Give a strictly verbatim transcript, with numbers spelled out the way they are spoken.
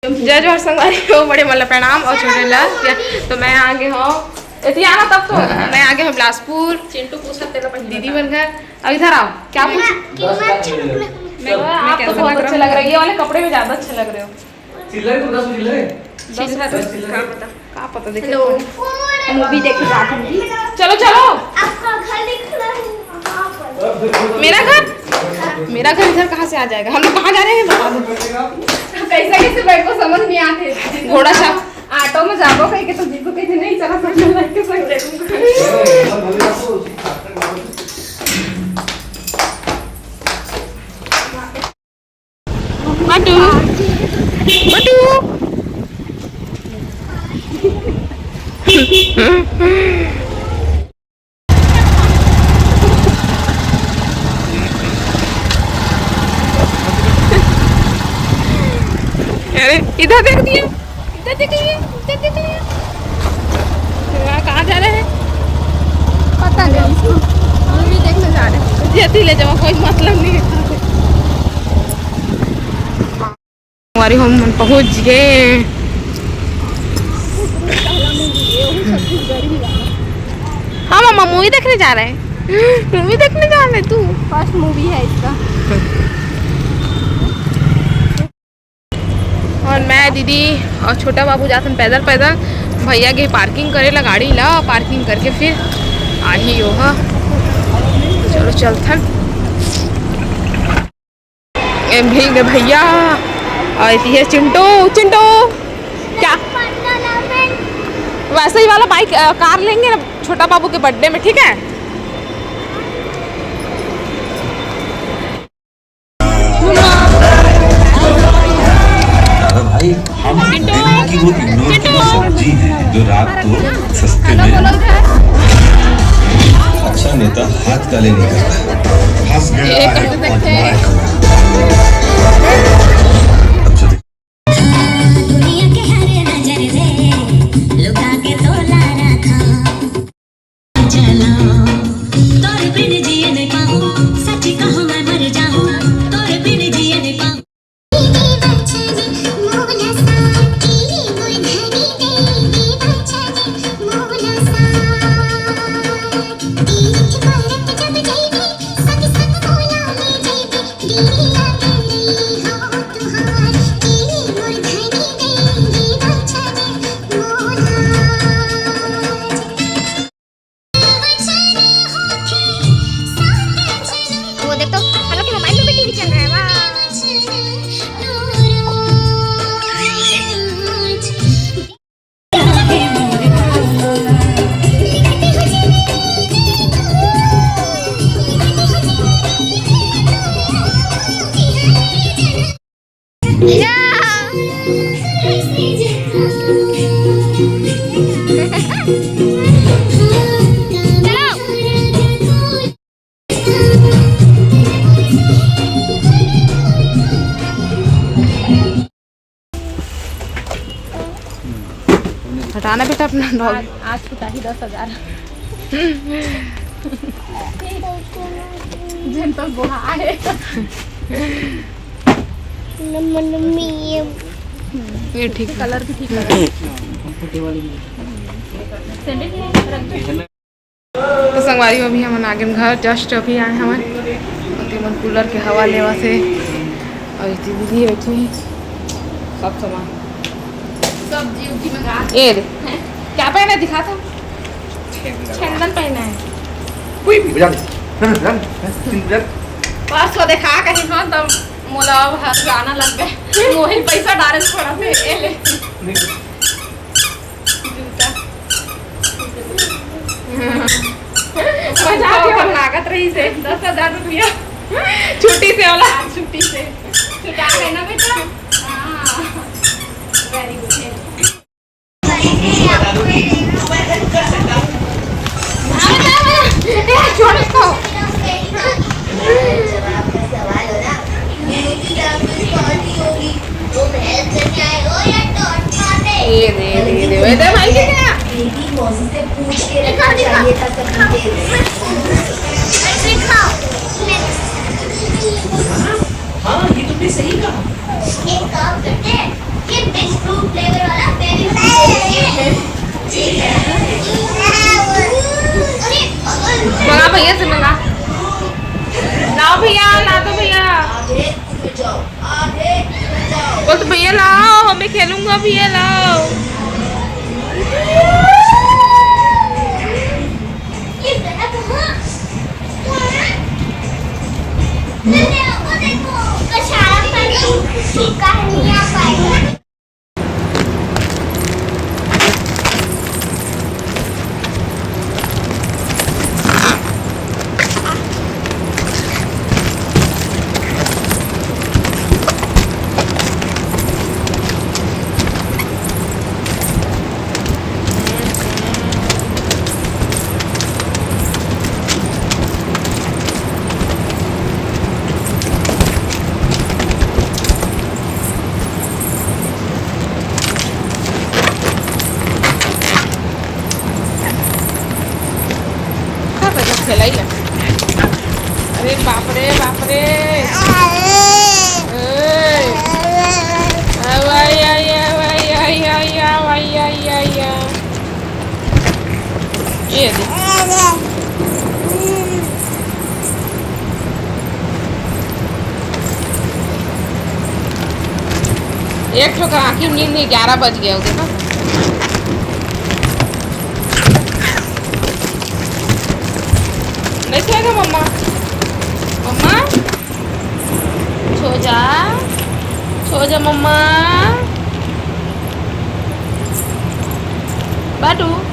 जय जोहार संगवारी हो, बड़े मन ला प्रणाम और छोटे ला प्यार। तो मैं आगे हूँ, एती आना तब तो। मैं आगे हूँ बिलासपुर, चिंटू पूछत तेला पहले दीदी बता। मन घर। अब इधर आओ, क्या पूछ? मैं, मैं आप तो बहुत अच्छे लग रहे हो, ये वाले कपड़े में ज्यादा अच्छे लग रहे हो। चिल्ला रहे तो दस चिल्ला रहे। चिल्ला रहे। दस चिल्ला रहे। हाँ, बता। का पता, देखे हेलो। मूवी देखे जात हन। चलो, चलो। आपका घर दिख रहा है वहाँ पर। मेरा घर? मेरा घर इधर कहाँ से आ जाएगा? हम लोग कहाँ जा रहे हैं, बता दो। कैसे कैसे बैठो, समझ नहीं आते। घोड़ा सा। ऑटो में जाबो कह के तो जीतू कह के नहीं चला सकता, लड़के संग जाऊंगा। बटू, बटू। अरे, इधर देख दिया, इधर देख लिया, इधर देख लिया। वाह, कहाँ जा रहे हैं? पता नहीं, उसको मूवी देखने जा रहे हैं। जेती ले जाओ, कोई मतलब नहीं है। हमारी हम पहुंच गए। हाँ मामा, मूवी देखने जा रहे हैं। मूवी देखने जा रहे हैं तू? फर्स्ट मूवी है इसका। और मैं, दीदी और छोटा बाबू जाथन पैदल पैदल। भैया गे पार्किंग करे ला गाड़ी ला, पार्किंग करके फिर आही ओहा। चलो चलथन। ए, भीग भैया। और ये चिंटू, चिंटू क्या? वैसे ही वाला बाइक, अ, कार लेंगे ना छोटा बाबू के बर्थडे में, ठीक है? दादा भाई, हम दिल्ली की वो इग्नोर की सब्जी हैं जो रात को सस्ते में। अच्छा नेता हाथ काले नहीं करता, हंस गया है और मार खाया। अच्छा, दुनिया के हर नजर रे लुका के तोला रखा। चला, तोरे बिन जिए नहीं पाऊं, सच कहूं मैं मर जाऊं, तोरे बिन जिए नहीं पाऊं। वो देख तो, हम लोग के मोबाइल में भी टीवी चल रहा है। वाह। हटाना बेटा अपना डॉग। आज, आज कुटाही दस हजार। जन तो बुआ है। नमन मियम। ये ठीक है। कलर भी ठीक है। सैंडल ही है, रख दे। तो संगवारी हो, अभी हमन आगे घर, जस्ट अभी आए हमन। ओके, मन कूलर के हवा लेवा से। और ये दीदी बैठी है, सब सामान। सब्जी उब्जी मंगा। ए रे, हैं? क्या पहना है? दिखा था। चंदन पहना है। कोई भी बजा दे। बजा दे। बजा दे। परसों देखा कहीं, हाँ, तब मोला अब हर गाना लग गए। मोहित पैसा डाले थोड़ा से, ए ले। जूता। मजा आ गया, लागत रही से दस हजार रुपया। छुट्टी से वाला। हाँ, छुट्टी से। छुट्टा है ना बेटा? हाँ। Very good है। छोड़ इसको। ये दे, ये दे, ये दे, ये दे भाई, ये दे। दिखा, दिखा। दिखा। हाँ, ये तुमने सही कहा। एक काम करते हैं, ये अब ये लाओ। अरे बाप रे, बाप रे। ए। आवा, या, या, या, या, या, या, या, या, या। ये दे। एक ठो का आँखी नींद नहीं, ग्यारह बज गया, देखा। नहीं सोएगा मम्मा? मम्मा? सो जा, सो जा मम्मा। बाटू।